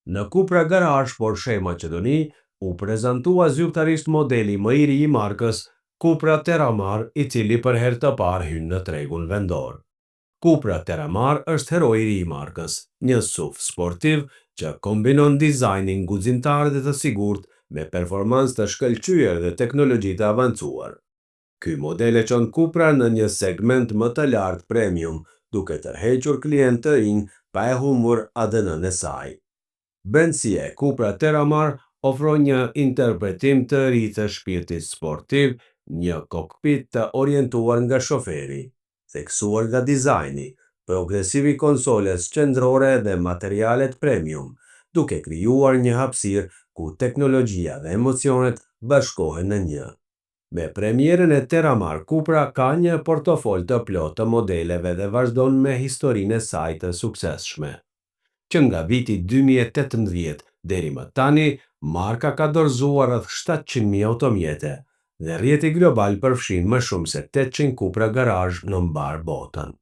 Në Cupra Garage Porsche Maqedoni u prezantua zyrtarisht modeli më i ri i markës, Cupra Terramar, i cili për herë të parë hyn në tregun vendor. Cupra Terramar është heroi i ri i markës, një SUV sportiv që kombinon dizajnin guximtar dhe të sigurt me performancë të shkëlqyer dhe teknologji të avancuar. Ky model e çon Cupra në një segment më të lartë premium, duke tërhequr klientë të rinj pa e humbur ADN-në e saj. Brendësia e Cupra Terramar ofron një interpretim të ri të shpirtit sportiv, një kokpit të orientuar nga shoferi, theksuar nga dizajni progresiv i konsolës qendrore dhe materialet premium, duke krijuar një hapësirë ku teknologjia dhe emocionet bashkohen në një. Me premierën e Terramar, Cupra ka një portofol të plotë të modeleve dhe vazhdon me historinë e saj të suksesshme. Që nga viti 2018 deri më tani, marka ka dorëzuar rreth 700.000 automjete dhe rrjeti global përfshin më shumë se 800 Cupra Garage në mbarë botën.